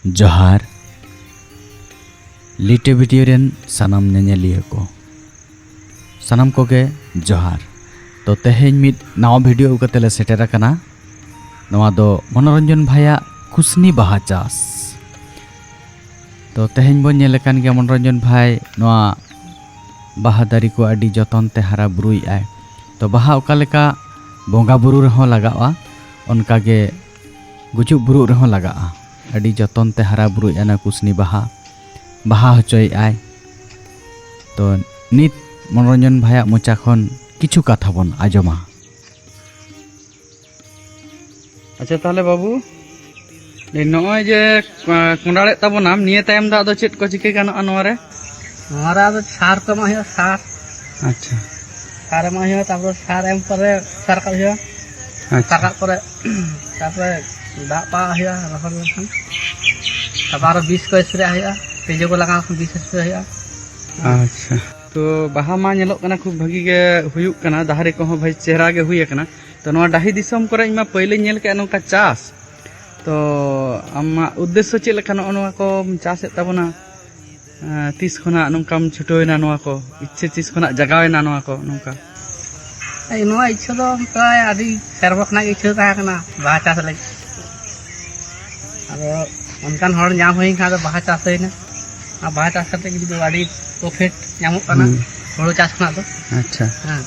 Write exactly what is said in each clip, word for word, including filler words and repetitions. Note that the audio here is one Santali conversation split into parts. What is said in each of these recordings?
ᱡᱚᱦᱟᱨ᱾ ᱞᱤᱴᱟᱹ ᱵᱷᱤᱰᱤᱭᱳ ᱨᱮᱱ ᱥᱟᱱᱟᱢ ᱧᱮᱧᱮᱞᱤᱭᱟᱹ ᱠᱚ, ᱥᱟᱱᱟᱢ ᱠᱚᱜᱮ ᱡᱚᱦᱟᱨ᱾ ᱛᱚ, ᱛᱮᱦᱮᱧ ᱢᱤᱫ ᱱᱟᱣᱟ ᱵᱷᱤᱰᱤᱭᱳ ᱟᱹᱜᱩ ᱠᱟᱛᱮ ᱞᱮ ᱥᱮᱴᱮᱨ ᱟᱠᱟᱱᱟ᱾ ᱱᱚᱣᱟ ᱫᱚ ᱢᱚᱱᱳᱨᱚᱧᱡᱚᱱ ᱵᱷᱟᱭᱟᱜ ᱠᱩᱥᱱᱤ ᱵᱟᱦᱟ ᱪᱟᱥ᱾ ᱛᱚ, ᱛᱮᱦᱮᱧ ᱵᱚᱱ ᱧᱮᱞ ᱟᱠᱟᱱ ᱜᱮᱭᱟ ᱢᱚᱱᱳᱨᱚᱧᱡᱚᱱ ᱵᱷᱟᱭ ᱱᱚᱣᱟ ᱵᱟᱦᱟ ᱫᱟᱨᱮ ᱠᱚ ᱟᱹᱰᱤ ᱡᱚᱛᱚᱱ ᱛᱮ ᱦᱟᱨᱟ ᱵᱩᱨᱩᱭᱮᱫ ᱟᱭ᱾ ᱛᱚ, ᱵᱟᱦᱟ ᱚᱠᱟ ᱞᱮᱠᱟ ᱵᱚᱸᱜᱟ ᱵᱩᱨᱩ ᱨᱮᱦᱚᱸ ᱞᱟᱜᱟᱜᱼᱟ, ᱚᱱᱠᱟ ᱜᱮ ᱜᱩᱡᱩᱜ ᱵᱩᱨᱩᱜ ᱨᱮᱦᱚᱸ ᱞᱟᱜᱟᱜᱼᱟ᱾ ᱟᱹᱰᱤ ᱡᱚᱛᱚᱱ ᱛᱮ ᱦᱟᱨᱟ ᱵᱩᱨᱩᱭᱮᱫ ᱟᱭ ᱱᱚᱣᱟ ᱠᱩᱥᱱᱤ ᱵᱟᱦᱟ, ᱵᱟᱦᱟ ᱦᱚᱪᱚᱭᱮᱫ ᱟᱭ᱾ ᱛᱚ, ᱱᱤᱛ ᱢᱚᱱᱳᱨᱚᱧᱡᱚᱱ ᱵᱷᱟᱭᱟᱜ ᱢᱚᱪᱟ ᱠᱷᱚᱱ ᱠᱤᱪᱷᱩ ᱠᱟᱛᱷᱟ ᱵᱚᱱ ᱟᱸᱡᱚᱢᱟ᱾ ᱟᱪᱪᱷᱟ, ᱛᱟᱦᱚᱞᱮ ᱵᱟᱹᱵᱩ, ᱱᱚᱜᱼᱚᱭ ᱡᱮ, ᱟᱸ, ᱠᱚᱸᱰᱟᱲᱮᱫ ᱛᱟᱵᱚᱱᱟᱢ, ᱱᱤᱭᱟᱹ ᱛᱟᱭᱚᱢ ᱫᱚ ᱟᱫᱚ ᱪᱮᱫ ᱠᱚ ᱪᱤᱠᱟᱹ ᱜᱟᱱᱚᱜᱼᱟ ᱱᱚᱣᱟ ᱨᱮ? ᱱᱚᱣᱟ ᱨᱮ ᱟᱫᱚ ᱥᱟᱨ ᱠᱚ ᱮᱢᱟᱜ ᱦᱩᱭᱩᱜᱼᱟ, ᱥᱟᱨ᱾ ᱟᱪᱪᱷᱟ᱾ ᱥᱟᱨ ᱮᱢᱟᱜ ᱦᱩᱭᱩᱜᱼᱟ, ᱛᱟᱨᱯᱚᱨᱮ ᱥᱟᱨ ᱮᱢ ᱯᱚᱨᱮ ᱥᱟᱨ ᱠᱟᱜ ᱦᱩᱭᱩᱜᱼᱟ᱾ ᱟᱪᱪᱷᱟ᱾ ᱥᱟᱨ ᱠᱟᱜ ᱯᱚᱨᱮ ᱛᱟᱨᱯᱚᱨᱮ ᱫᱟᱜ ᱯᱟᱜ ᱦᱩᱭᱩᱜᱼᱟ, ᱨᱚᱦᱚᱲ ᱞᱮᱱᱠᱷᱟᱱ᱾ ᱛᱟᱨᱯᱚᱨ ᱟᱨᱚ ᱵᱤᱥ ᱠᱚ ᱥᱯᱨᱮ ᱦᱩᱭᱩᱜᱼᱟ, ᱛᱤᱡᱩ ᱠᱚ ᱞᱟᱜᱟᱣ ᱞᱮᱱᱠᱷᱟᱱ ᱵᱤᱥ ᱥᱯᱨᱮ ᱦᱩᱭᱩᱜᱼᱟ᱾ ᱟᱪᱪᱷᱟ᱾ ᱛᱚ, ᱵᱟᱦᱟ ᱢᱟ ᱧᱮᱞᱚᱜ ᱠᱟᱱᱟ ᱠᱷᱩᱵ ᱵᱷᱟᱹᱜᱤ ᱜᱮ ᱦᱩᱭᱩᱜ ᱠᱟᱱᱟ, ᱰᱟᱹᱦᱤ ᱠᱚᱦᱚᱸ ᱵᱷᱟᱹᱜᱤ ᱪᱮᱦᱨᱟ ᱜᱮ ᱦᱩᱭ ᱟᱠᱟᱱᱟ᱾ ᱛᱚ, ᱱᱚᱣᱟ ᱰᱟᱹᱦᱤ ᱫᱤᱥᱚᱢ ᱠᱚᱨᱮ ᱤᱧ ᱢᱟ ᱯᱟᱹᱭᱞᱟᱹᱧ ᱧᱮᱞ ᱠᱮᱫᱼᱟ ᱱᱚᱝᱠᱟ ᱪᱟᱥ᱾ ᱛᱚ, ᱟᱢᱟᱜ ᱩᱫᱽᱫᱮᱥᱥᱚ ᱪᱮᱫ ᱞᱮᱠᱟ ᱱᱚᱜᱼᱚ ᱱᱚᱣᱟ ᱠᱚᱢ ᱪᱟᱥᱮᱫ ᱛᱟᱵᱚᱱᱟ? ᱮᱸ, ᱛᱤᱥ ᱠᱷᱚᱱᱟᱜ ᱱᱚᱝᱠᱟᱢ ᱪᱷᱩᱴᱟᱹᱣ ᱮᱱᱟ ᱱᱚᱣᱟ ᱠᱚ? ᱤᱪᱪᱷᱟᱹ ᱛᱤᱥ ᱠᱷᱚᱱᱟᱜ ᱡᱟᱜᱟᱣ ᱮᱱᱟ ᱱᱚᱣᱟ ᱠᱚ ᱱᱚᱝᱠᱟ? ᱮᱭ, ᱱᱚᱣᱟ ᱤᱪᱪᱷᱟᱹ ᱫᱚ ᱯᱨᱟᱭ ᱟᱹᱰᱤ ᱥᱮᱨᱢᱟ ᱠᱷᱚᱱᱟᱜ ᱜᱮ ᱤᱪᱪᱷᱟᱹ ᱛᱟᱦᱮᱸ ᱠᱟᱱᱟ ᱵᱟᱦᱟ ᱪᱟᱥ ᱞᱟᱹᱜᱤᱫ᱾ ᱟᱫᱚ ᱚᱱᱠᱟᱱ ᱦᱚᱲ ᱧᱟᱢ ᱦᱩᱭᱮᱱ ᱠᱷᱟᱱ ᱟᱫᱚ ᱵᱟᱦᱟ ᱪᱟᱥ ᱦᱩᱭᱱᱟ᱾ ᱟᱨ ᱵᱟᱦᱟ ᱪᱟᱥ ᱠᱟᱛᱮ ᱜᱮ ᱡᱩᱫᱤ ᱟᱹᱰᱤ ᱯᱨᱚᱯᱷᱤᱴ ᱧᱟᱢᱚᱜ ᱠᱟᱱᱟ ᱦᱩᱸ᱾ ᱦᱩᱲᱩ ᱪᱟᱥ ᱠᱷᱚᱱᱟᱜ ᱫᱚ᱾ ᱟᱪᱪᱷᱟ᱾ ᱦᱮᱸ᱾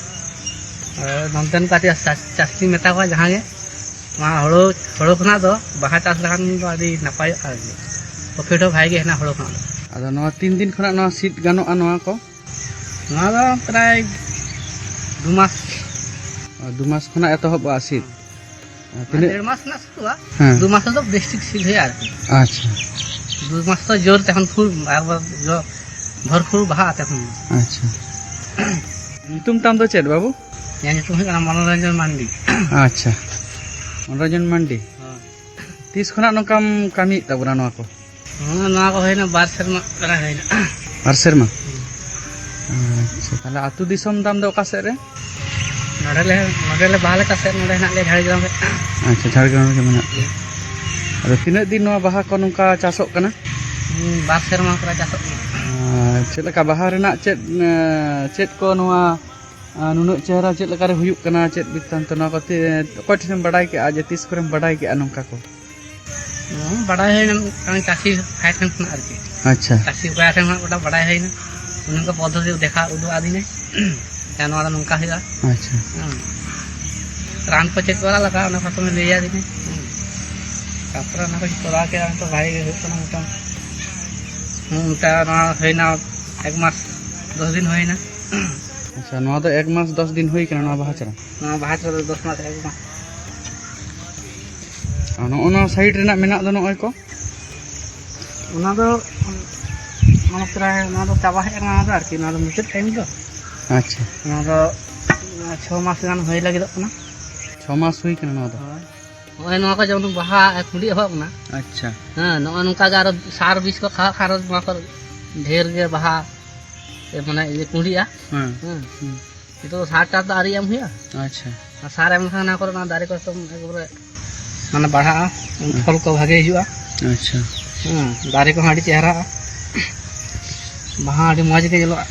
ᱟᱨ ᱱᱚᱱᱛᱮᱱ ᱠᱚ ᱟᱹᱰᱤ ᱪᱟᱥ, ᱪᱟᱹᱥᱤᱧ ᱢᱮᱛᱟ ᱠᱚᱣᱟ ᱡᱟᱦᱟᱸ ᱜᱮ, ᱱᱚᱣᱟ ᱦᱩᱲᱩ, ᱦᱩᱲᱩ ᱠᱷᱚᱱᱟᱜ ᱫᱚ ᱵᱟᱦᱟ ᱪᱟᱥ ᱞᱮᱠᱷᱟᱱ ᱫᱚ ᱟᱹᱰᱤ ᱱᱟᱯᱟᱭᱚᱜᱼᱟ ᱟᱨᱠᱤ᱾ ᱯᱨᱚᱯᱷᱤᱴ ᱦᱚᱸ ᱵᱷᱟᱜᱮ ᱜᱮ ᱦᱮᱱᱟᱜᱼᱟ ᱦᱩᱲᱩ ᱠᱷᱚᱱᱟᱜ ᱫᱚ᱾ ᱟᱫᱚ ᱱᱚᱣᱟ ᱛᱤᱱ ᱫᱤᱱ ᱠᱷᱚᱱᱟᱜ ᱱᱚᱣᱟ ᱥᱤᱫ ᱜᱟᱱᱚᱜᱼᱟ ᱱᱚᱣᱟ ᱠᱚ? ᱱᱚᱣᱟ ᱫᱚ ᱯᱨᱟᱭ ᱫᱩ ᱢᱟᱥ᱾ ᱚ, ᱫᱩ ᱢᱟᱥ ᱠᱷᱚᱱᱟᱜ ᱮᱛᱚᱦᱚᱵᱚᱜᱼᱟ ᱥᱤᱫ? ᱟᱨ ᱛᱤᱱᱟᱹᱜ? ᱰᱮᱲ ᱢᱟᱥ ᱨᱮᱱᱟᱜ ᱥᱤᱫᱩᱜᱼᱟ᱾ ᱦᱮᱸ᱾ ᱫᱩ ᱢᱟᱥ ᱨᱮᱫᱚ ᱵᱮᱥ ᱴᱷᱤᱠ ᱥᱤᱫ ᱦᱩᱭᱩᱜᱼᱟ ᱟᱨᱠᱤ᱾ ᱟᱪᱪᱷᱟ᱾ ᱫᱩ ᱢᱟᱥ ᱫᱚ ᱡᱳᱨ ᱛᱚᱠᱷᱚᱱ ᱯᱷᱩᱞ ᱮᱠᱵᱟᱨ ᱡᱳᱨ ᱵᱷᱚᱨᱯᱩᱨ ᱵᱟᱦᱟᱜᱼᱟ ᱛᱚᱠᱷᱚᱱ᱾ ᱟᱪᱪᱷᱟ᱾ ᱧᱩᱛᱩᱢ ᱛᱟᱢ ᱫᱚ ᱪᱮᱫ, ᱵᱟᱹᱵᱩ? ᱤᱧᱟᱹᱜ ᱧᱩᱛᱩᱢ ᱦᱩᱭᱩᱜ ᱠᱟᱱᱟ ᱢᱚᱱᱳᱨᱚᱧᱡᱚᱱ ᱢᱟᱱᱰᱤ᱾ ᱟᱪᱪᱷᱟ᱾ ᱢᱚᱱᱳᱨᱚᱧᱡᱚᱱ ᱢᱟᱱᱰᱤ᱾ ᱦᱳᱭ᱾ ᱛᱤᱥ ᱠᱷᱚᱱᱟᱜ ᱱᱚᱝᱠᱟᱢ ᱠᱟᱹᱢᱤᱭᱮᱫ ᱛᱟᱵᱚᱱᱟ ᱱᱚᱣᱟ ᱠᱚ? ᱦᱮᱸ, ᱱᱚᱣᱟ ᱠᱚ ᱦᱩᱭᱱᱟ ᱵᱟᱨ ᱥᱮᱨᱢᱟ ᱯᱨᱟᱭ ᱦᱩᱭᱱᱟ᱾ ᱵᱟᱨ ᱥᱮᱨᱢᱟ? ᱦᱩᱸ᱾ ᱟᱪᱪᱷᱟ, ᱛᱟᱦᱞᱮ ᱟᱹᱛᱩ ᱫᱤᱥᱚᱢ ᱛᱟᱢ ᱫᱚ ᱚᱠᱟ ᱥᱮᱫ ᱨᱮ? ᱱᱚᱰᱮ ᱞᱮ, ᱱᱚᱰᱮ ᱞᱮ ᱵᱟᱦᱟ ᱞᱮ ᱪᱟᱥᱮᱫ, ᱱᱚᱰᱮ ᱦᱮᱱᱟᱜ ᱞᱮᱭᱟ ᱡᱷᱟᱲᱜᱨᱟᱢ ᱨᱮ᱾ ᱟᱪᱪᱷᱟ, ᱡᱷᱟᱲᱜᱨᱟᱢ ᱨᱮᱜᱮ ᱢᱮᱱᱟᱜ ᱯᱮᱭᱟ᱾ ᱟᱫᱚ ᱛᱤᱱᱟᱹᱜ ᱫᱤᱱ ᱱᱚᱣᱟ ᱵᱟᱦᱟ ᱠᱚ ᱱᱚᱝᱠᱟ ᱪᱟᱥᱚᱜ ᱠᱟᱱᱟ? ᱦᱩᱸ, ᱵᱟᱨ ᱥᱮᱨᱢᱟ ᱠᱚᱨᱮ ᱪᱟᱥᱚᱜ ᱠᱟᱱᱟ᱾ ᱟᱨ ᱪᱮᱫ ᱞᱮᱠᱟ ᱵᱟᱦᱟ ᱨᱮᱱᱟᱜ ᱪᱮᱫ, ᱮᱸ, ᱪᱮᱫ ᱠᱚ ᱱᱚᱣᱟ, ᱟᱸ, ᱱᱩᱱᱟᱹᱜ ᱪᱮᱦᱨᱟ ᱪᱮᱫ ᱞᱮᱠᱟ ᱨᱮ ᱦᱩᱭᱩᱜ ᱠᱟᱱᱟ, ᱪᱮᱫ ᱵᱤᱛᱛᱟᱱᱛᱚ ᱱᱚᱣᱟ ᱠᱚ ᱛᱤ-, ᱚᱠᱚᱭ ᱴᱷᱮᱱᱮᱢ ᱵᱟᱰᱟᱭ ᱠᱮᱜᱼᱟ ᱡᱮ ᱛᱤᱥ ᱠᱚᱨᱮᱢ ᱵᱟᱰᱟᱭ ᱠᱮᱜᱼᱟ ᱱᱚᱝᱠᱟ ᱠᱚ? ᱦᱩᱸ, ᱵᱟᱰᱟᱭ ᱦᱩᱭᱱᱟ ᱢᱤᱫᱴᱟᱝ ᱪᱟᱹᱥᱤ ᱵᱷᱟᱭ ᱴᱷᱮᱱ ᱠᱷᱚᱱᱟᱜ ᱟᱨᱠᱤ᱾ ᱟᱪᱪᱷᱟ᱾ ᱪᱟᱹᱥᱤ ᱵᱷᱟᱭ ᱴᱷᱮᱱ ᱠᱷᱚᱱᱟᱜ ᱜᱚᱴᱟ ᱵᱟᱰᱟᱭ ᱦᱩᱭᱱᱟ, ᱩᱱᱤ ᱠᱚ ᱯᱚᱫᱽᱫᱷᱚᱛᱤ ᱫᱮᱠᱷᱟ ᱩᱫᱩᱜ ᱟᱹᱫᱤᱧᱟᱭ᱾ ᱡᱟ ᱱᱚᱣᱟ ᱫᱚ ᱱᱚᱝᱠᱟ ᱦᱩᱭᱩᱜᱼᱟ᱾ ᱟᱪᱪᱷᱟ᱾ ᱦᱩᱸ᱾ ᱨᱟᱱ ᱠᱚ ᱪᱮᱫ ᱠᱚ ᱞᱟᱜᱟᱜᱼᱟ, ᱚᱱᱟ ᱠᱚ ᱞᱟᱹᱭ ᱟᱹᱫᱤᱧᱟ᱾ ᱦᱩᱸ᱾ ᱛᱟᱨᱯᱚᱨᱮ ᱚᱱᱟ ᱠᱚᱧ ᱠᱚᱨᱟᱣ ᱠᱮᱫᱟ, ᱱᱤᱛᱚᱜ ᱵᱷᱟᱜᱮ ᱜᱮ ᱦᱩᱭᱩᱜ ᱠᱟᱱᱟ ᱢᱚᱴᱟᱢᱩᱴᱤ᱾ ᱦᱩᱸ, ᱚᱱᱠᱟ ᱱᱚᱣᱟ ᱦᱩᱭᱱᱟ ᱮᱠ ᱢᱟᱥ ᱫᱚᱥ ᱫᱤᱱ ᱦᱩᱭᱱᱟ᱾ ᱟᱪᱪᱷᱟ, ᱱᱚᱣᱟ ᱫᱚ ᱮᱠ ᱢᱟᱥ ᱫᱚᱥ ᱫᱤᱱ ᱦᱩᱭ ᱠᱟᱱᱟ ᱱᱚᱣᱟ ᱵᱟᱦᱟ ᱪᱟᱨᱟ? ᱱᱚᱣᱟ ᱵᱟᱦᱟ ᱪᱟᱨᱟ ᱫᱚ ᱫᱚᱥ ᱢᱟᱥ, ᱮᱠ ᱢᱟᱥ᱾ ᱟᱨ ᱱᱚᱜᱼᱚ ᱱᱚᱣᱟ ᱥᱟᱭᱤᱰ ᱨᱮᱱᱟᱜ ᱢᱮᱱᱟᱜ ᱫᱚ ᱱᱚᱜᱼᱚᱭ ᱠᱚ? ᱚᱱᱟ ᱫᱚ, ᱢᱟᱱᱮ, ᱯᱨᱟᱭ ᱱᱚᱣᱟ ᱫᱚ ᱪᱟᱵᱟ ᱦᱮᱡ ᱟᱠᱟᱱᱟ, ᱱᱚᱣᱟ ᱫᱚ ᱟᱨᱠᱤ, ᱱᱚᱣᱟ ᱫᱚ ᱢᱩᱪᱟᱹᱫ ᱴᱟᱭᱤᱢ ᱫᱚ᱾ ᱟᱪᱪᱷᱟ᱾ ᱱᱚᱣᱟ ᱫᱚ, ᱟᱸ, ᱪᱷᱚ ᱢᱟᱥ ᱜᱟᱱ ᱦᱩᱭ ᱞᱟᱹᱜᱤᱫᱚᱜ ᱠᱟᱱᱟ᱾ ᱪᱷᱚ ᱢᱟᱥ ᱦᱩᱭ ᱠᱟᱱᱟ ᱱᱚᱣᱟ ᱫᱚ? ᱦᱳᱭ᱾ ᱱᱚᱜᱼᱚᱭ ᱱᱚᱣᱟ ᱠᱚ ᱡᱮᱢᱚᱱ ᱵᱟᱦᱟ ᱠᱩᱸᱰᱤ ᱮᱦᱚᱵ ᱠᱟᱱᱟ᱾ ᱟᱪᱪᱷᱟ᱾ ᱦᱮᱸ, ᱱᱚᱜᱼᱚᱭ ᱱᱚᱝᱠᱟ ᱜᱮ ᱟᱨᱚ ᱥᱟᱨ ᱵᱤᱥ ᱠᱚ ᱠᱷᱟᱣᱟᱜ ᱠᱷᱟᱱ ᱟᱨᱚ ᱱᱚᱣᱟ ᱠᱚ ᱰᱷᱮᱨ ᱜᱮ ᱵᱟᱦᱟ, ᱮ, ᱢᱟᱱᱮ, ᱤᱭᱟᱹ, ᱠᱩᱸᱰᱤᱜᱼᱟ᱾ ᱦᱮᱸ᱾ ᱦᱮᱸ᱾ ᱦᱩᱸ᱾ ᱱᱤᱛᱚᱜ ᱫᱚ ᱥᱟᱨ ᱴᱟᱨ ᱫᱚ ᱟᱹᱣᱨᱤ ᱮᱢ ᱦᱩᱭᱩᱜᱼᱟ᱾ ᱟᱪᱪᱷᱟ᱾ ᱟᱨ ᱥᱟᱨ ᱮᱢ ᱞᱮᱠᱷᱟᱱ ᱚᱱᱟ ᱠᱚᱨᱮ, ᱚᱱᱟ ᱫᱟᱨᱮ ᱠᱚ ᱮᱠᱫᱚᱢ ᱮᱠᱵᱟᱨᱮ, ᱢᱟᱱᱮ, ᱵᱟᱲᱦᱟᱜᱼᱟ, ᱦᱮᱸ᱾ ᱯᱷᱚᱞ ᱠᱚ ᱵᱷᱟᱜᱮ ᱦᱤᱡᱩᱜᱼᱟ᱾ ᱟᱪᱪᱷᱟ᱾ ᱦᱮᱸ, ᱫᱟᱨᱮ ᱠᱚᱦᱚᱸ ᱟᱹᱰᱤ ᱪᱮᱦᱨᱟᱜᱼᱟ, ᱵᱟᱦᱟ ᱟᱹᱰᱤ ᱢᱚᱡᱽ ᱜᱮ ᱧᱮᱞᱚᱜᱼᱟ᱾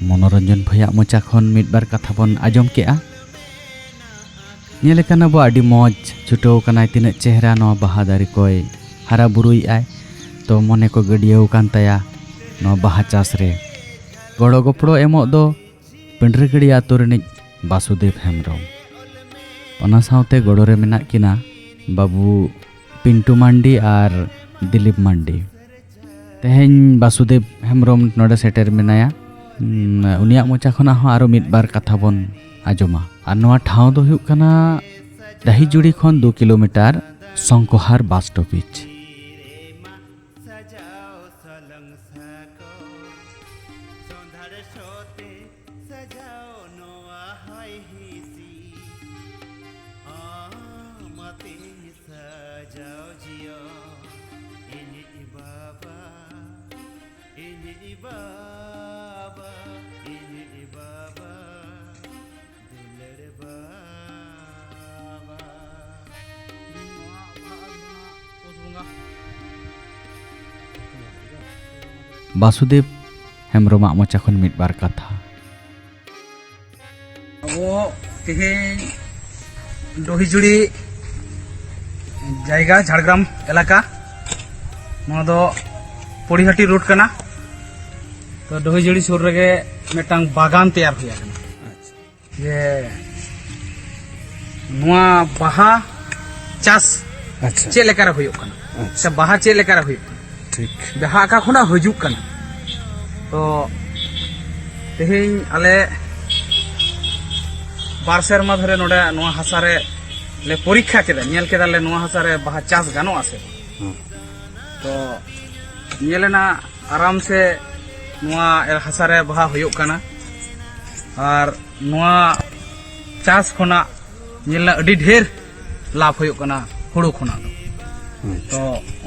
ᱢᱚᱱᱳᱨᱚᱧᱡᱚᱱ ᱵᱷᱟᱹᱭᱟᱜ ᱢᱚᱪᱟ ᱠᱷᱚᱱ ᱢᱤᱫ ᱵᱟᱨ ᱠᱟᱛᱷᱟ ᱵᱚᱱ ᱟᱸᱡᱚᱢ ᱠᱮᱜᱼᱟ᱾ ᱧᱮᱞᱮ ᱠᱟᱱᱟ ᱵᱚ ᱟᱹᱰᱤ ᱢᱚᱡᱽ ᱪᱷᱩᱴᱟᱹᱣ ᱠᱟᱱᱟᱭ, ᱛᱤᱱᱟᱹᱜ ᱪᱮᱦᱨᱟ ᱱᱚᱣᱟ ᱵᱟᱦᱟ ᱫᱟᱨᱮ ᱠᱚᱭ ᱦᱟᱨᱟ ᱵᱩᱨᱩᱭᱮᱜᱼᱟᱭ᱾ ᱛᱚ ᱢᱚᱱᱮ ᱠᱚ ᱜᱟᱹᱰᱭᱟᱹᱣ ᱠᱟᱱ ᱛᱟᱭᱟ ᱱᱚᱣᱟ ᱵᱟᱦᱟ ᱪᱟᱥ ᱨᱮ᱾ ᱜᱚᱲᱚ ᱜᱚᱯᱚᱲᱚ ᱮᱢᱚᱜ ᱫᱚ ᱯᱤᱸᱰᱨᱟᱹᱜᱟᱹᱲᱤᱭᱟᱹ ᱟᱛᱳ ᱨᱤᱱᱤᱡ ᱵᱟᱥᱩᱫᱮᱵ ᱦᱮᱢᱵᱨᱚᱢ᱾ ᱚᱱᱟ ᱥᱟᱶᱛᱮ ᱜᱚᱲᱚ ᱨᱮ ᱢᱮᱱᱟᱜ ᱠᱤᱱᱟ ᱵᱟᱹᱵᱩ ᱯᱤᱱᱴᱩ ᱢᱟᱱᱰᱤ ᱟᱨ ᱫᱤᱞᱤᱯ ᱢᱟᱱᱰᱤ᱾ ᱛᱮᱦᱮᱧ ᱵᱟᱥᱩᱫᱮᱵ ᱦᱮᱢᱵᱨᱚᱢ ᱱᱚᱰᱮ ᱥᱮᱴᱮᱨ ᱢᱮᱱᱟᱭᱟ᱾ ᱩᱸ, ᱩᱱᱤᱭᱟᱜ ᱢᱚᱪᱟ ᱠᱷᱚᱱᱟᱜ ᱦᱚᱸ ᱟᱨᱚ ᱢᱤᱫ ᱵᱟᱨ ᱠᱟᱛᱷᱟ ᱵᱚᱱ ᱟᱸᱡᱚᱢᱟ᱾ ᱟᱨ ᱱᱚᱣᱟ ᱴᱷᱟᱶ ᱫᱚ ᱦᱩᱭᱩᱜ ᱠᱟᱱᱟ ᱰᱟᱹᱦᱤᱡᱩᱲᱤ ᱠᱷᱚᱱ ᱫᱩ ᱠᱤᱞᱳᱢᱤᱴᱟᱨ, ᱥᱚᱝᱠᱚᱦᱟᱨ ᱵᱟᱥ ᱥᱴᱚᱯᱮᱡᱽ᱾ ᱥᱟᱡᱟᱣ ᱥᱟᱞᱟᱝ ᱥᱟᱠᱚ, ᱥᱚᱸᱫᱷᱟᱲ ᱥᱚᱛᱮ ᱥᱟᱡᱟᱣ ᱱᱚᱣᱟ ᱦᱚᱭ ᱦᱤᱸᱥᱤᱫ᱾ ᱟᱢ ᱟᱛᱮᱧ ᱥᱟᱡᱟᱣ ᱡᱤᱭᱚᱱ, ᱤᱧᱤᱡ ᱵᱟᱵᱟ, ᱤᱧᱤᱡ ᱵᱟᱵᱟ᱾ ᱵᱟᱥᱩᱫᱮᱵ ᱦᱮᱢᱵᱨᱚᱢᱟᱜ ᱢᱚᱪᱟ ᱠᱷᱚᱱ ᱢᱤᱫ ᱵᱟᱨ ᱠᱟᱛᱷᱟ᱾ ᱟᱵᱚ ᱛᱮᱦᱮᱧ ᱰᱚᱦᱤᱡᱩᱲᱤ ᱡᱟᱭᱜᱟ, ᱡᱷᱟᱲᱜᱨᱟᱢ ᱮᱞᱟᱠᱟ, ᱱᱚᱣᱟ ᱫᱚ ᱯᱚᱲᱤᱦᱟᱹᱴᱤ ᱨᱳᱰ ᱠᱟᱱᱟ᱾ ᱛᱚ ᱰᱚᱦᱤᱡᱩᱲᱤ ᱥᱩᱨ ᱨᱮᱜᱮ ᱢᱤᱫᱴᱟᱝ ᱵᱟᱜᱟᱱ ᱛᱮᱭᱟᱨ ᱦᱩᱭ ᱟᱠᱟᱱᱟ᱾ ᱡᱮ ᱱᱚᱣᱟ ᱵᱟᱦᱟ ᱪᱟᱥ ᱟᱪᱪᱷᱟ᱾ ᱪᱮᱫ ᱞᱮᱠᱟᱨᱮ ᱦᱩᱭᱩᱜ ᱠᱟᱱᱟ, ᱟᱪᱪᱷᱟ᱾ ᱥᱮ ᱵᱟᱦᱟ ᱪᱮᱫ ᱞᱮᱠᱟᱨᱮ ᱦᱩᱭᱩᱜ ᱠᱟᱱᱟ, ᱴᱷᱤᱠ᱾ ᱵᱟᱦᱟ ᱚᱠᱟ ᱠᱷᱚᱱᱟᱜ ᱦᱤᱡᱩᱜ ᱠᱟᱱᱟ᱾ ᱛᱚ ᱛᱮᱦᱮᱧ ᱟᱞᱮ ᱵᱟᱨ ᱥᱮᱨᱢᱟ ᱫᱷᱚᱨᱮ ᱱᱚᱰᱮ ᱱᱚᱣᱟ ᱦᱟᱥᱟ ᱨᱮ ᱞᱮ ᱯᱚᱨᱤᱠᱠᱷᱟ ᱠᱮᱫᱟ, ᱧᱮᱞ ᱠᱮᱫᱟᱞᱮ ᱱᱚᱣᱟ ᱦᱟᱥᱟ ᱨᱮ ᱵᱟᱦᱟ ᱪᱟᱥ ᱜᱟᱱᱚᱜᱼᱟ ᱥᱮ ᱵᱟᱝ᱾ ᱦᱩᱸ᱾ ᱛᱚ ᱧᱮᱞᱮᱱᱟ ᱟᱨᱟᱢ ᱥᱮ ᱱᱚᱣᱟ ᱦᱟᱥᱟ ᱨᱮ ᱵᱟᱦᱟ ᱦᱩᱭᱩᱜ ᱠᱟᱱᱟ᱾ ᱟᱨ ᱱᱚᱣᱟ ᱪᱟᱥ ᱠᱷᱚᱱᱟᱜ ᱧᱮᱞ ᱮᱱᱟ ᱟᱹᱰᱤ ᱰᱷᱮᱨ ᱞᱟᱵᱷ ᱦᱩᱭᱩᱜ ᱠᱟᱱᱟ ᱦᱩᱲᱩ ᱠᱷᱚᱱᱟᱜ ᱫᱚ᱾ ᱟᱪᱪᱷᱟ᱾ ᱛᱚ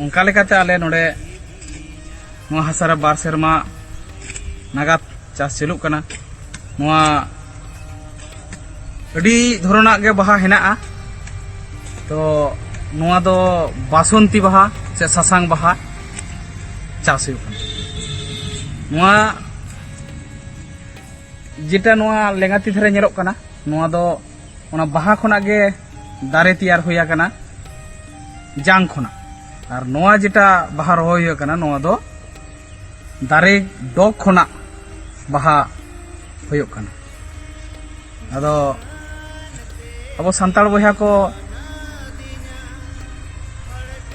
ᱚᱱᱠᱟ ᱞᱮᱠᱟᱛᱮ ᱟᱞᱮ ᱱᱚᱰᱮ ᱱᱚᱣᱟ ᱦᱟᱥᱟ ᱨᱮ ᱵᱟᱨ ᱥᱮᱨᱢᱟ ᱱᱟᱜᱟᱫ ᱪᱟᱥ ᱪᱟᱹᱞᱩᱜ ᱠᱟᱱᱟ᱾ ᱱᱚᱣᱟ ᱟᱹᱰᱤ ᱫᱷᱚᱨᱚᱱᱟᱜ ᱜᱮ ᱵᱟᱦᱟ ᱦᱮᱱᱟᱜᱼᱟ᱾ ᱛᱚ ᱱᱚᱣᱟ ᱫᱚ ᱵᱟᱥᱚᱱᱛᱤ ᱵᱟᱦᱟ ᱥᱮ ᱥᱟᱥᱟᱝ ᱵᱟᱦᱟ ᱪᱟᱥ ᱦᱩᱭᱩᱜ ᱠᱟᱱᱟ᱾ ᱱᱚᱣᱟ ᱡᱮᱴᱟ ᱱᱚᱣᱟ ᱞᱮᱸᱜᱟ ᱛᱤ ᱫᱷᱟᱨᱮ ᱧᱮᱞᱚᱜ ᱠᱟᱱᱟ, ᱱᱚᱣᱟ ᱫᱚ ᱚᱱᱟ ᱵᱟᱦᱟ ᱠᱷᱚᱱᱟᱜ ᱜᱮ ᱫᱟᱨᱮ ᱛᱮᱭᱟᱨ ᱦᱩᱭ ᱟᱠᱟᱱᱟ, ᱡᱟᱝ ᱠᱷᱚᱱᱟᱜ᱾ ᱟᱨ ᱱᱚᱣᱟ ᱡᱮᱴᱟ ᱵᱟᱦᱟ ᱨᱚᱦᱚᱭ ᱦᱩᱭ ᱟᱠᱟᱱᱟ, ᱱᱚᱣᱟ ᱫᱚ ᱫᱟᱨᱮ ᱰᱚᱜᱽ ᱠᱷᱚᱱᱟᱜ ᱵᱟᱦᱟ ᱦᱩᱭᱩᱜ ᱠᱟᱱᱟ᱾ ᱟᱫᱚ ᱟᱵᱚ ᱥᱟᱱᱛᱟᱲ ᱵᱚᱭᱦᱟ ᱠᱚ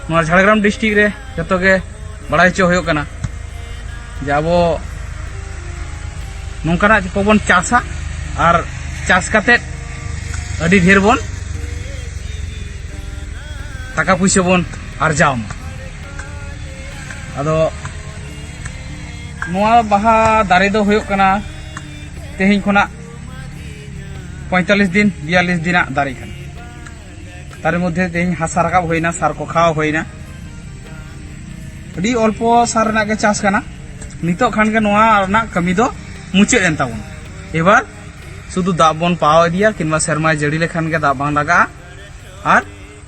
ᱱᱚᱣᱟ ᱡᱷᱟᱲᱜᱨᱟᱢ ᱰᱤᱥᱴᱨᱤᱠᱴ ᱨᱮ ᱡᱚᱛᱚ ᱜᱮ ᱵᱟᱲᱟᱭ ᱦᱚᱪᱚ ᱦᱩᱭᱩᱜ ᱠᱟᱱᱟ ᱡᱮ ᱟᱵᱚ ᱱᱚᱝᱠᱟᱱᱟᱜ ᱠᱚᱵᱚᱱ ᱪᱟᱥᱟ ᱟᱨ ᱪᱟᱥ ᱠᱟᱛᱮᱫ ᱟᱹᱰᱤ ᱰᱷᱮᱨ ᱵᱚᱱ ᱴᱟᱠᱟ ᱯᱩᱭᱥᱟᱹ ᱵᱚᱱ ᱟᱨᱡᱟᱣ ᱢᱟ᱾ ᱟᱫᱚ ᱱᱚᱣᱟ ᱵᱟᱦᱟ ᱫᱟᱨᱮ ᱫᱚ ᱦᱩᱭᱩᱜ ᱠᱟᱱᱟ ᱛᱮᱦᱮᱧ ᱠᱷᱚᱱᱟᱜ ᱯᱚᱸᱭᱛᱟᱞᱞᱤᱥ ᱫᱤᱱ, ᱵᱤᱭᱟᱞᱞᱤᱥ ᱫᱤᱱᱟᱜ ᱫᱟᱨᱮ ᱠᱟᱱᱟ᱾ ᱛᱟᱨ ᱢᱚᱫᱽᱫᱷᱮ ᱛᱮᱦᱮᱧ ᱦᱟᱥᱟ ᱨᱟᱠᱟᱵ ᱦᱩᱭᱱᱟ, ᱥᱟᱨ ᱠᱚ ᱠᱷᱟᱣᱟᱣ ᱦᱩᱭᱱᱟ᱾ ᱟᱹᱰᱤ ᱚᱞᱯᱚ ᱥᱟᱨ ᱨᱮᱱᱟᱜ ᱜᱮ ᱪᱟᱥ ᱠᱟᱱᱟ᱾ ᱱᱤᱛᱚᱜ ᱠᱷᱟᱱ ᱜᱮ ᱱᱚᱣᱟ ᱨᱮᱱᱟᱜ ᱠᱟᱹᱢᱤ ᱫᱚ ᱢᱩᱪᱟᱹᱫ ᱮᱱ ᱛᱟᱵᱚᱱᱟ᱾ ᱮᱵᱟᱨ ᱥᱩᱫᱷᱩ ᱫᱟᱜ ᱵᱚᱱ ᱯᱟᱣ ᱤᱫᱤᱭᱟ, ᱠᱤᱝᱵᱟ ᱥᱮᱨᱢᱟᱭ ᱡᱟᱹᱲᱤ ᱞᱮᱠᱷᱟᱱ ᱜᱮ ᱫᱟᱜ ᱵᱟᱝ ᱞᱟᱜᱟᱜᱼᱟ, ᱟᱨ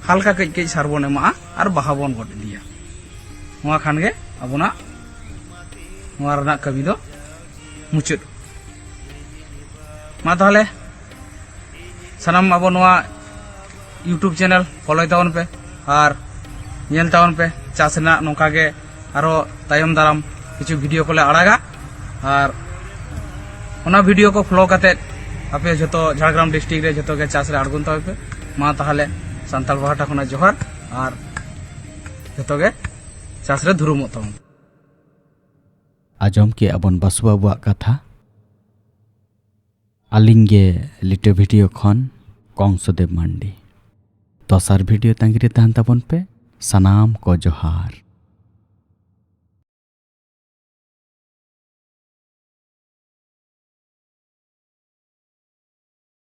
ᱦᱟᱞᱠᱟ ᱠᱟᱹᱡ ᱠᱟᱹᱡ ᱥᱟᱨ ᱵᱚᱱ ᱮᱢᱟᱜᱼᱟ ᱟᱨ ᱵᱟᱦᱟ ᱵᱚᱱ ᱜᱚᱫ ᱤᱫᱤᱭᱟ᱾ ᱱᱚᱣᱟ ᱠᱷᱟᱱ ᱜᱮ ᱟᱵᱚᱱᱟᱜ ᱱᱚᱣᱟ ᱨᱮᱱᱟᱜ ᱠᱟᱹᱢᱤ ᱫᱚ ᱢᱩᱪᱟᱹᱫ᱾ ᱢᱟ ᱛᱟᱦᱚᱞᱮ ᱥᱟᱱᱟᱢ ᱟᱵᱚ ᱱᱚᱣᱟ YouTube channel follow ᱛᱟᱵᱚᱱ ᱯᱮ ᱟᱨ ᱧᱮᱞ ᱛᱟᱵᱚᱱ ᱯᱮ ᱪᱟᱥ ᱨᱮᱱᱟᱜ ᱱᱚᱝᱠᱟ ᱜᱮ ᱟᱨᱚ ᱛᱟᱭᱚᱢ ᱫᱟᱨᱟᱢ ᱠᱤᱪᱷᱩ video ᱠᱚᱞᱮ ᱟᱲᱟᱜᱟ᱾ ᱟᱨ ᱚᱱᱟ video ᱠᱚ follow ᱠᱟᱛᱮ ᱟᱯᱮ ᱡᱷᱚᱛᱚ ᱡᱷᱟᱲᱜᱨᱟᱢ district ᱨᱮ ᱡᱷᱚᱛᱚ ᱜᱮ ᱪᱟᱥ ᱨᱮ ᱟᱬᱜᱚᱱ ᱛᱟᱵᱚᱱ ᱯᱮ᱾ ᱢᱟ ᱛᱟᱦᱚᱞᱮ ᱥᱟᱱᱛᱟᱲ ᱯᱟᱦᱴᱟ ᱠᱷᱚᱱᱟᱜ ᱡᱚᱦᱟᱨ ᱟᱨ ᱡᱷᱚᱛᱚ ᱜᱮ ᱪᱟᱥ ᱨᱮ ᱫᱷᱩᱨᱟᱹᱢᱚᱜ ᱛᱟᱵᱚᱱ᱾ ᱟᱸᱡᱚᱢ ᱠᱮᱜᱼᱟ ᱵᱚᱱ ᱵᱟᱥᱩ ᱵᱟᱵᱩᱣᱟᱜ ᱠᱟᱛᱷᱟ᱾ ᱟᱹᱞᱤᱧ ᱜᱮ ᱞᱤᱴᱟᱹ video ᱠᱷᱚᱱ ᱠᱚᱝᱥᱚᱫᱮᱵ ᱢᱟᱱᱰᱤ᱾ ᱫᱚᱥᱟᱨ video ᱛᱟᱺᱜᱤ ᱨᱮ ᱛᱟᱦᱮᱱ ᱛᱟᱵᱚᱱ ᱯᱮ᱾ ᱥᱟᱱᱟᱢ ᱠᱚ ᱡᱚᱦᱟᱨ᱾